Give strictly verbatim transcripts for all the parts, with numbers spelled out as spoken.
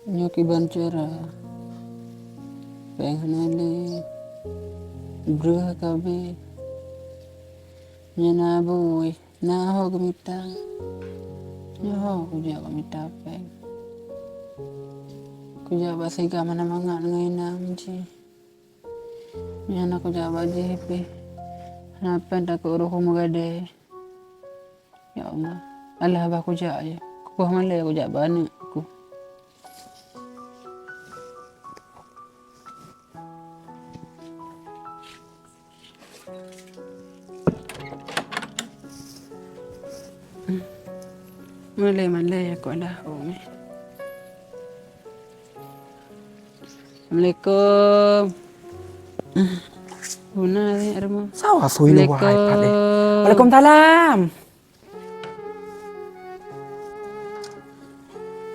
Nyoe kiban cara, péng hana lé, breueh ka abéh. Nyan na bui, na ho geumita. Nyoe ho kujak geumita péng. Kujak bak Sigam hana mangat ngon inong jih. Nyan aku jak bak jih pih. Hana péng takot roh meugadée. Ya Allah, alah bah kujak je. Kupoh malée kujak bak aneuk ku. Malée-malée aku alah umi. Assalamualaikum. Guna ni rumah. Sawa sui lu wahai pat deh. Assalamualaikum. Waalaikumsalam.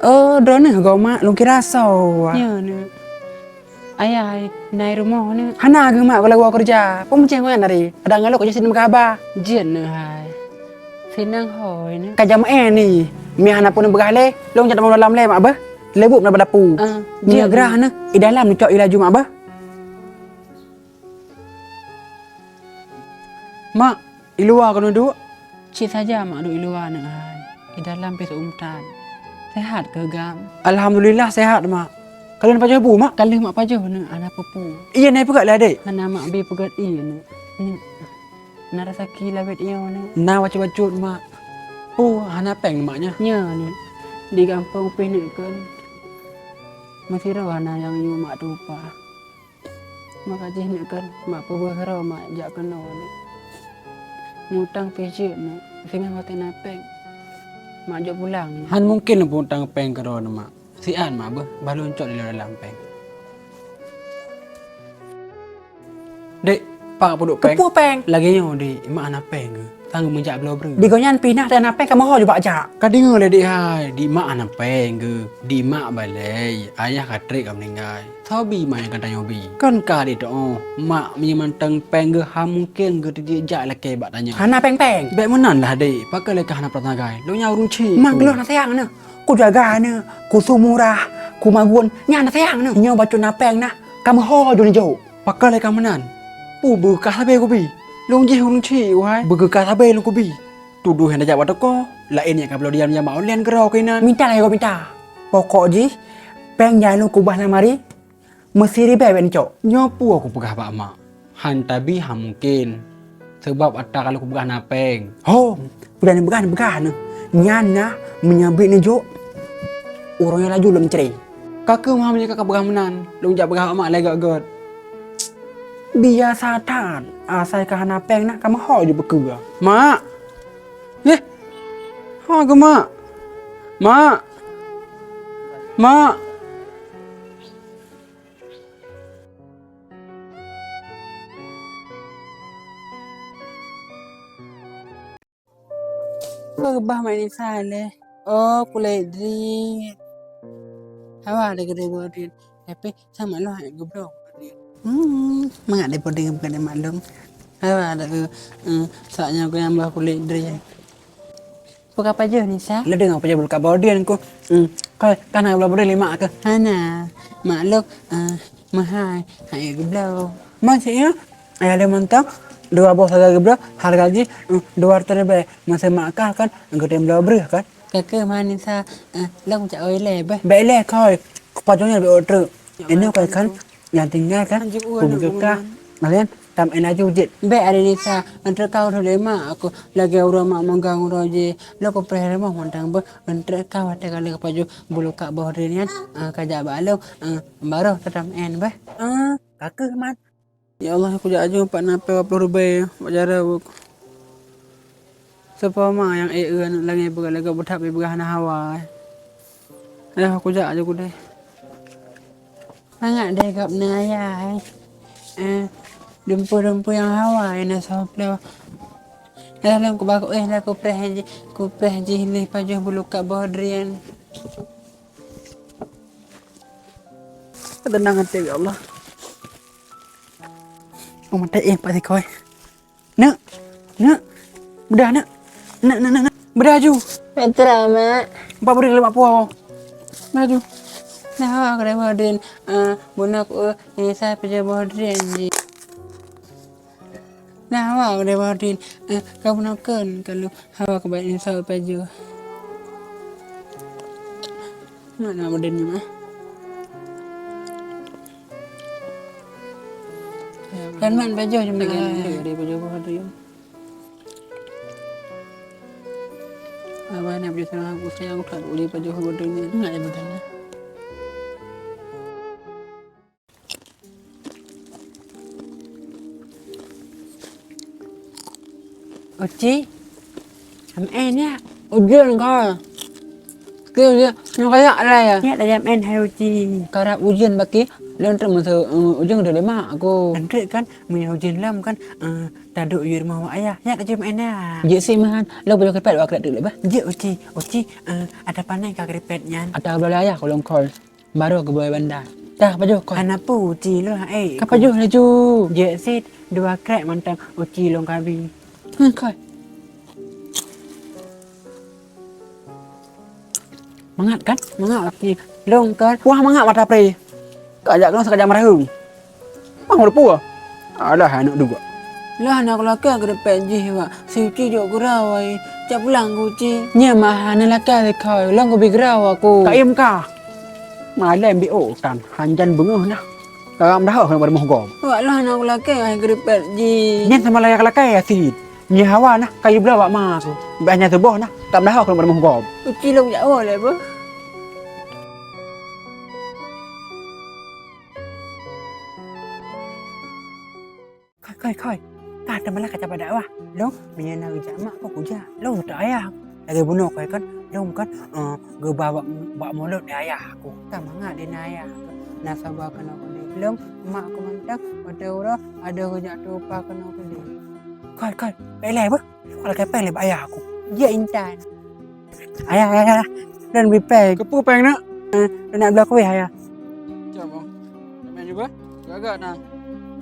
Oh, droeneuh goe mak, lôn kira soe. Nyoe neuh. Ayah hai, na i rumoh neuh. Hana geuh mak, goe lagoe keureuja. Peue meucéh goe nyan tadi? Padahai ngon lôn kujak sinoe meukaha. Jeuet neuh hai. Sinang hôi neuh. Ka jam eh ni. Mie hana peue neupeugah lé. Lôn jak tamong dalam lé mak beuh. Leubuk na bak dapu. Ah, jeuet. Mie grah neuh. I dalam neucok i laju mak beuh. Mak, i luwa keuneuk duek? Cit saja mak duek i luwa neuh hai. I dalam pih seuem that. Sehat keuh gam? Alhamdulillah sehat mak. Ka lheueh pajoh bu mak? Ka lheueh mak pajoh neuh, hana peue-peue. Ié na peugah lé adek? Hana mak bi peugah ié neuh. Neuh. Na rasa ki lawet ié neuh. Na bacut-bacut mak. Oh, hana péng mak nyan. Nyan neuh. Di gampông pih neuh kan. Meusidroe hana nyang yue mak tupa. Maka jih neuk kan mak peubeuh roh mak jak keunoe neuk. Mutang pih jeuet neuk, singoh watée na péng mak jok pulang. Han mungken lôn peutang péng keudroe neuk mak. Siat mak beuh, bah lôn cok dilèe dalam péng. Dek, pak peuduek péng? Keupeue péng? Lagée nyoe dek, mak hana péng geuh. Sanggob meujak bloe breueh. Di gobnyan pih na, hana péng kamoe ho jubak jak. Ka deungoe lé dek hai, di mak hana péng geuh, di mak balée, ayah ka trép ka meuninggai. Soe bi mak nyang ka tanyoe bi? Kon ka dek teuh, mak meunyoe mantong péng geuh hana mungken geuh teujak lakée bak tanyoe. Hana péng-péng. Bék meunan lah dek, pakon lé ka hana peurasaan sagai. Lôn nyan ureueng chik. Mak gleh na sayang na. Kujaga na, kusumurah, kumagun, nyan na sayang na. Nyoe bacut na péng na, kamoe ho jeuet neujok. Pakon lé ka meunan? Peue beugeukah sabe kubi? Lôn jih ureueng chik wahai. Beugeukah sabe lôn kubi? Tudoh nyang tajak bak toko, laén nyang ka bloe diam-diam bak online keudroe keunan. Mita lagée gob mita. Pokok jih, péng nyang lôn keubah lamari, meusiribée bék neucok. Nyoe peue kupeugah bak mak? Han tabi hana mungken. Sabab atra ka lôn kupeugah na péng. Ho, peue nyang neupeugah, neupeugah na. Nyan na, meunyoe bit neujok, uroe nyoe laju lôn cre. Ka keuh mak meunyoe ka peugah meunan, lôn jak peugah bak mak lé göt-göt. Biasa that, asai ka hana péng na, kamoe ho jeuet beukeue. Mak! Yeh! Ho keuh mak! Mak! Mak! Peue bah Mak Nisa lé? Oh, kulét drien. Hawa lé keudeh boh drien. Tapi sama loh hana geubloe boh drien. Hmm, mangat deh boh drien bukan deh maklum. Hawa lé, eh, eh, saat nyoe kuyang bah kulét drien. Peue ka pajoh Nisa? Lé deungoe pajoh bulu ka boh drien ku. Hmm, ka, ka na geubloe boh drien lé mak keuh? Hana. Mak lôn, eh, meuhai, hana geubloe. Mak cit nyoe? Ayah lôn mantong, dua boh sagai geubloe, hareuga jih, eh, dua reutôh ribèe. Masa mak kah kan, geutem bloe breueh kan? Ka keuh Mak Nisa, eh, lôn jak oi lé beh. Bék lé koi, kupajoh nyan bék ôk treuk. Inoe koi kan, nyang tinggai kan, kubeukah, malian tam en laju jeuet. Bék Ade Nisa, antre kau uroe lé mak aku lagée uroe mak megang uroe jih. Lôn kupreh rumoh mantong beh, antre kau watée ka lheueh pajoh bulu ka boh drien nyan, eh, ka jak bak lôn, eh, baroh tatam en beh. Ah, ka keuh man. Ya Allah, kujak aju pat na pèe dua ploh ribèe bak jaroe. Soe po ma nyang ék eu aneuk langèe peugah lagèe budak pih peugah hana hawa. Yah, kujak aju kudeh. Mangat deh gobnyan ayah, eh. Eh, dumpeue-dumpeue nyang hawa, eh, na soe ploh. Yah, lôn kuba ku, eh, lah kupreh jih, kupreh jih lé pajoh bulu ka boh drien. Tenang até, ya Allah. Oh, mantap, eh, empat ekor, eh. Nak, nak. Bedah, nak. Nak, nak, nak, nak. Bedah aju. Betul, Mak. Empat puluh lima puluh. Bedah aju. Nah, hawa keudeh boh drien, eh, bunoe ku, eh, sa pajoh boh drien jih. Nah, hawa keudeh boh drien, eh, ka bunoe kheun, ka lôn hawa keubai insa pajoh. Mana boh drien nyoe, ah? Kan man pajoh jeuem. Lagi ada pajoh boh drien. Abah ni pajoh sana aku sayang tak boleh pajoh boh drien ni. Enggak ya boh drien ni. Uci, M N ya, ujeuen ka. Keu ujeuen, nyoe kayak lah ya. Nyak tajak M N hai Uci. Karab ujeuen baki, lôn treuk meusu, eh, ujeuen udah lima aku. Kan treuk kan, meunyoe ujeuen lom kan, eh, taduek yue rumoh wak ayah. Nyak tajak M N ya. Jeuet si meuhan, lôn pajoh kripet wak kripet dulu bah. Jeuet Uci, Uci, eh, ada panai ka kripet nyan. Ada beulala ayah kolong kol. Baru keubeue banda. Dah, pajoh koi. Hana peue Uci lôn, eh. Ka pajoh laju. Jeuet sit, dua krek mantong Uci lôn kabi. Hmm, koi. Mangat kan? Mangat laki. Lôn kan? Wah, mangat mata pre. Kajak kena sakajak maraheueng. Mah meureupeue? Alah, aneuk duek. Lah, aneuk lakée geureumpet jih, wak. Si Uci jok geurau, ai. Cak pulang keu Uci. Nyan mah hana lakée lé koi, lôn kubi geurau aku. Ka iem kah? Malém biôh tan, hanjan beungoh nah. Ka meudahoh keuneuk bak rumoh gob. Wak, lah, aneuk lakée, ai, geureumpet jih. Nyan sama lakée-lakée, Yasin. Nyan hawa nah, kayue bloe bak ma aku. Bak nyan tuboh nah, ka meudahoh keuneuk bak rumoh gob. Uci lôn jak woe lé beuh. Koi, koi, koi. Ka teumalah ka capat dakwah. Lôn, meunyoe na geujak mak aku kujak. Lôn utak ayah. Lagée bunoe koi kan, lôn kan, eh, geuba bak, bak mulod di ayah aku. Ka mangat di na ayah aku. Na saba keunoe keudeh. Lôn, mak aku mantong, watée uroe, adoe geujak tupa keunoe keudeh. Koi, koi. Bèk ilée beuh. Kalau kepeng lé bak ayah aku. Jeuet intan. Ayah, ayah, ayah. Lôn bri péng. Keupeue péng, nak? Eh, lôn nak bloe kueh, ayah. Macam apa? Nak main juga? Gagak, nah.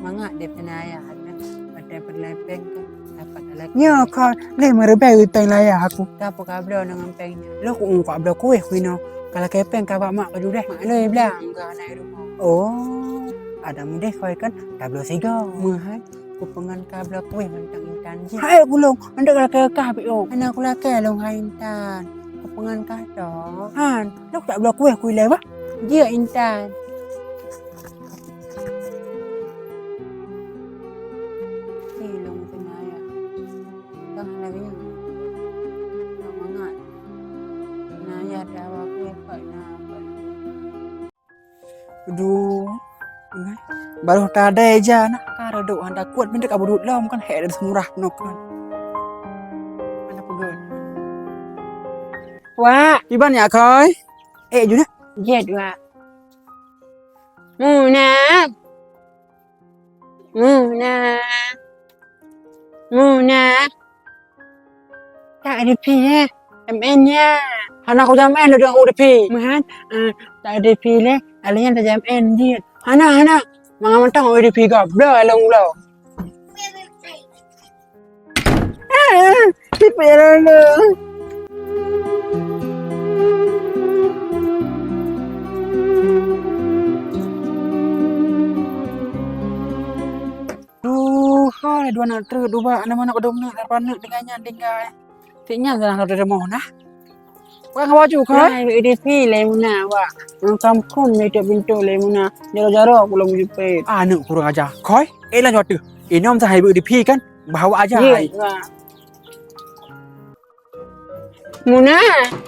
Mangat deh pena ayah, nah. Pada peureulèe péng kan, dapat lagi. Nyoe kon, lé meureubai péng lé ayah aku. Ka peue ka bloe ngon péng nyoe? Lôn ku, ku bloe kueh ku inoe. Kalau kepeng ka bak mak ka judeh. Mak lôn blang ka na rumoh. Oh, ada mudeh koi kan, tabloe sigoe. Meuhai. Kupeungon ka bloe kueh mantong intan jih. Hai ku lôn, mandum lakée kah piôh. Hana kulakée lôn hai intan. Kupeungon kah toh. Han, lôn jak bloe kueh ku ilée bah. Jeuet intan. Ih, lôn keunan ya. Tah lagée nyan. Lôn mangat. Nah, ya, dah awak kueh kok na, kok na. Aduh. Baru tadai ja nah, ka reudok hana kuat, benda ka beudut lom kan, hek dari semurah nok kan. Mana peugah? Wak. Iban ya, Koi? Eh, Juna. Jet, Wak. Muna. Muna. Muna. Tak ada pi ya. M N ya. Hana ku jam N dah aku ada pi. Meuhan, eh, tak ada pi le. Alanya tak jam N dia. Hana, hana. Mangan mantong ada pi gap. Bla, long bla. Ah, tipe ya lalu. Duh, hai, dua aneuk treuk, dua aneuk manok dong neuk, lapan neuk tinggai nyan tinggai. Cit nyan salah satu demoh nah. Bukan ngon baju kau, eh? Hai, U D P lé Muna, wak. Nangkam kun lé tiep pintoe lé Muna. Jaro-jaro aku lom jepit. Aneuk kurang ajar. Koi, eh, lanjut tu. Inom sahai U D P kan? Bahawa aja, hai. Wak. Muna,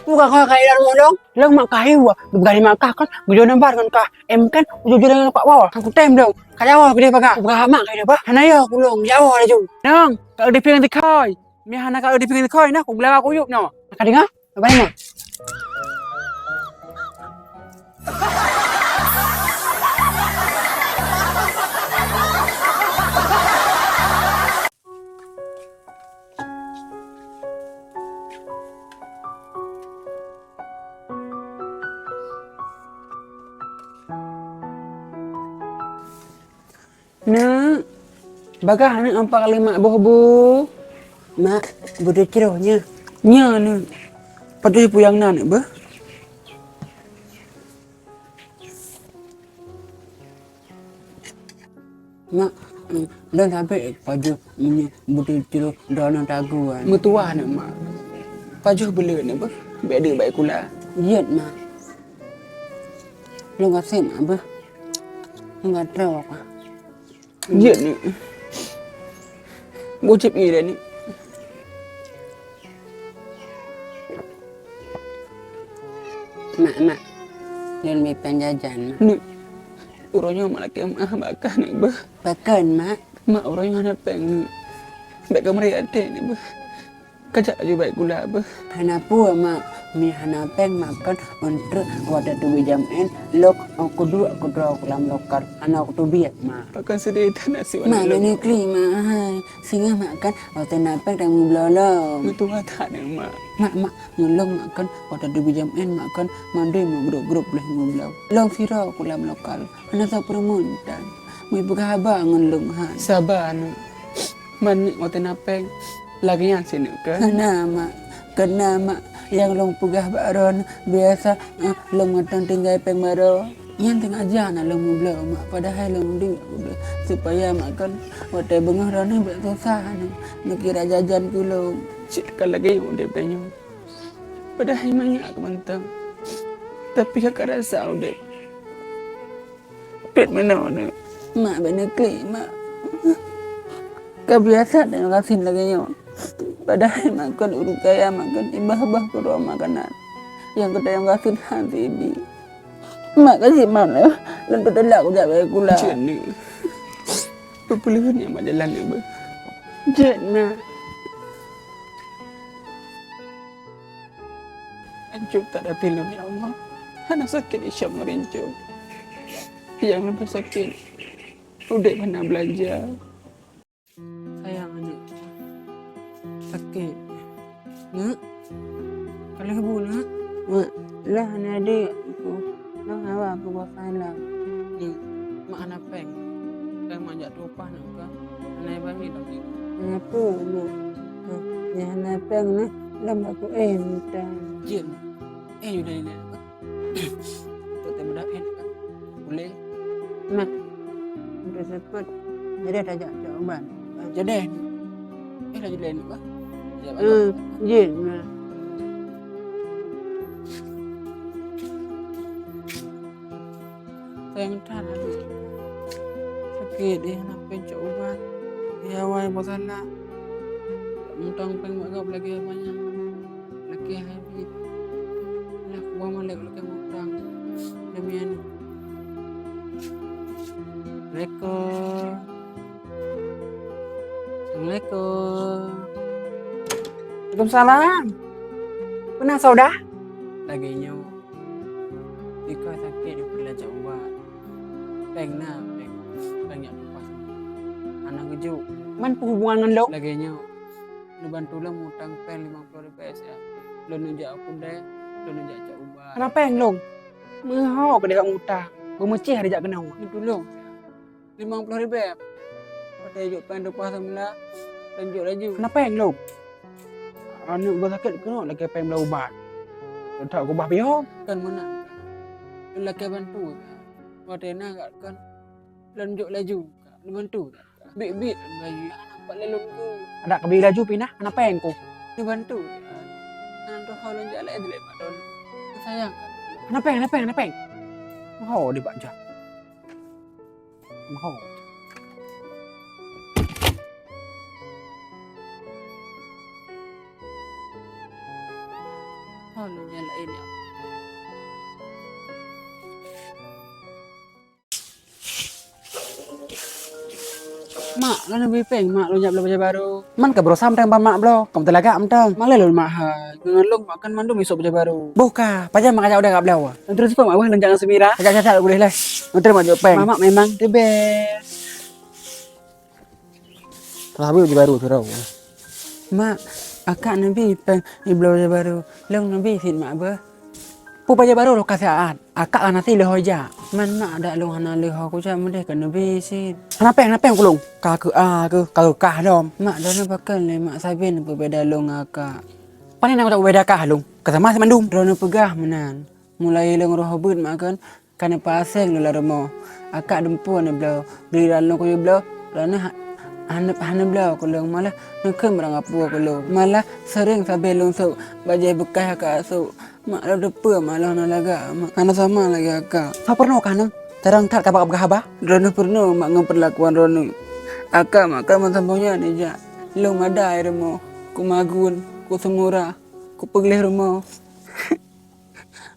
buka kau kai dalam dong. Leng mak kayu, bukan lima kah kan? Gejona bar kan kah? Em kan, ujung-ujung dengan pak wow. Kan kutem dong. Kajawa gede paga. Buka mak kayu apa? Hana yo kulong, jawa laju. Nang, kalau diping nanti koi. Mi hana kalau diping nanti koi, nah, aku gelawa kuyup no. Ka dengar? Apa ni? Neuk, bagah neuk ampak lé mak boh bu. Mak, bu deucroh nyoe. Nyoe neuk. Padahai puyang na neuk beuh. Mak, lôn sabe pajoh meunyoe beutôi-beutôi droeneuh tagu, kan. Meutuwah nyoe, Mak. Pajoh beuleueh nyoe beuh, bék deuek bak sikula. Jeuet, Mak. Lôn gasien, Mak, beuh. Lôn ka troe, Mak. Jeuet nyoe. Boh cit ngieng nyoe. Mak, mak, lôn mita jajan, mak. Nyoe, uroe nyoe mak lakée meu'ah bak kah nyoe beuh. Pakon, mak? Mak, uroe nyoe hana péng nyoe. Bék kameuri até nyoe beuh. Kajak laju bak sikula beuh. Hana peue, mak. Meunyoe hana péng, mak, kon untreuk watée teubiet jam en, lôn kuduek keudroe lam lokal. Hana kuteubiet, mak. Pakon seudeh that nasib aneuk lôn. Mak, bék neuklik, mak, hai. Singoh mak kon watée na péng tamubloe lom. Meutuwah that nyoe, mak. Mak, mak, ngon lôn mak kon watée teubiet jam en mak kon mandum meugrôp-grôp lheueh mubloe. Lôn sidroe kulam lokal, hana soe peureumeun tan. Meupeugah haba ngon lôn han. Saba aneuk. Man nyoe watée na péng lagée nyan sineuk kan? Hana, mak. Keuna, mak, nyang lôn peugah bak droeneuh biasa, eh, lôn mantong tinggai péng baroe. Nyan teungoh jak na lôn mubloe, mak, padahai lôn duek supaya mak kon watée beungoh droeneuh bék susah nyoe neukira jajan keu lôn. Cit ka lagée udeb tanyoe. Padahai manyak ka mantong, tapi ka rasa udeb. Pet meunoe nyoe. Mak, bék neuklik, mak. Ka biasa tanyoe gasien lagée nyoe. Padahai mak kon ureuëng kaya, mak kon ibah-bah keudroe makanan nyang ka tanyoe gasien han sibi. Mak, ka jeuet mak nyoe, lôn peuteulat kujak bak sikula. Jeuet nyoe. Peue-peue leuheun nyang mak jalan nyoe beuh. Jeuet, mak. Hancô that até lôn, ya Allah. Hana sakét isam meurincô. Nyang leubeh sakét, udeb hana beulanja. Sayang aneuk. Sakét. Neuk. Ka lheueh bu, neuk. Mak, lah hana adek aku. Lah hawa aku buat salah. Neuk, mak hana péng. Kan mak jak tuwoe upah neuk ka. Hana iban ni dong ni. Hana peue, Mak. Hah, nyang hana péng nyoe, lom aku éh mita. Jeuet. Éh, udah ini. Untuk teumeudap éh, Mak. Boleh. Mak, untuk seupôt, jadi tajak cok ubat. Jadi, éh, laju laén, Mak. Jeuet, Mak. Sayang that aneuk. Sakét, eh, hana péng cok ubat. Eh, awai boh salah. Mantong péng bak gob lagée banyak. Lagée hai bit. Lah, kuba malek lagée mutang. Demi aneuk. Assalamualaikum. Assalamualaikum. Waalaikumsalam. Peue na, Saudah? Lagée nyoe. Ika sakét di peulajak ubat. Péng na, péng, péng nyang tumpah. Hana geujok. Man peue hubungan ngon lôn? Lagée nyoe. Neubantu lôn mutang péng limong ploh ribée siat. Lôn neujak u keudée, lôn neujak cok ubat. Hana péng lôn. Meuho keudeh mutang. Beumeucéh dijak keunoe. Neutulông. Limong ploh ribée. Watée jok péng tumpah seumeulah, lôn jok laju. Hana péng lôn. Aneuk geuh sakét keunoe lakée péng blah ubat. Lôn that keubah piôh. Kon meunan. Lôn lakée bantu. Watée na kat kon, lôn jok laju. Lôn bantu. Biet-biet lôn bayeue, hana pat lé lôn keu. Adak keubiet laju pih na, hana péng ku. Lôn bantu. Hana tuho lôn jak lé dilée mak lôn. Sayang kan? Hana péng, hana péng, hana péng. Ho di bak jak. Ho. Ho lôn nyang laén, ya Allah. Mak, lôn neubi péng, Mak, lôn jak bloe bajée barô. Man ka brosa mantong ban mak bloe, ka meuteulagak mantong. Malée lôn mak hai, ngon lôn mak kan mandum isok bajée barô. Boh ka, pajan mak kajak udeb ka bloe. Lôn treuk sifeuet mak weh, lôn jak ngon Semira. Kajak cacat udeh leh. Lôn treuk mak jok péng. Mamak memang the best. Lah bajée barô tu rau. Mak, akak neubi péng ibloe bajée barô. Lôn neubi cit mak beuh. Peue bajée barô lôn ka siat. Akak hana leuho jak. Man mak dak lôn hana leuho kujak meudeh keu neubi cit. Hana péng, hana péng keu lôn. Ka keu a keu, ka keu kah lom. Mak, droeneuh pakon lé mak sabe neupeubeda lôn ngon akak. Pane na kujak peubeda kah lôn? Ka sama si mandum. Droeneuh peugah meunan. Mulai lôn roh beuet mak kon, Ka neupaseng lôn lam rumoh, akak dumpeue neubloe. Giliran lôn kuyue bloe, droeneuh ha-, hana, hana bloe keu lôn, malah neukheun barang apui keu lôn. Malah seuring sabe lôn sôk bajée beukaih akak sôk. Mak, lôn teupeue mak lôn hana lagak, mak. Hana sama lagée akak. Soe peurunoe kah nyoe? Tarang that ka bak peugah haba. Droeneuh peurunoe mak ngon peurlakuan droeneuh. Akak mak ka meusaboh nyan ijak. Lôn madai rumoh, kumagun, kuseumura, kupeugleh rumoh.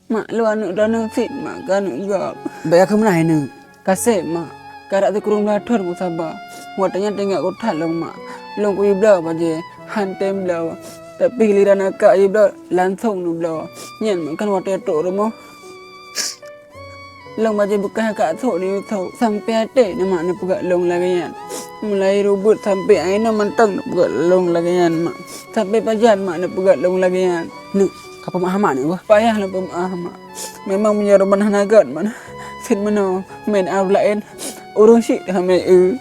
Mak, lôn aneuk droeneuh cit, mak, keu aneuk gob. Bèk keu meunan, neuk. Ka sép, mak. Karap sikureueng blaih thon kusaba. Watèe nyan teuingat kuthat lôn, mak. Lôn kuyue bloe bajèe, han tem bloe. Tapi giliran akak jibloe, langsông neubloe. Nyan, mak, kan watèe trôk rumoh, lôn bajèe beukaih akak sôk neuyue sôk. Sampoe até neuh, mak, neupeugah lôn lagèe nyan. Mulai rubot sampoe inoe mantong neupeugah lôn lagèe nyan, mak. Sampoe pajan, mak, neupeugah lôn lagèe nyan. Neuk, ka peumeu'ah mak neuk, bah. Payah lôn peumeu'ah, mak. Memang meunyoe rumoh hana göt, mak, sit meunoe meu'ah ureueng laén, ureueng syik hana eu.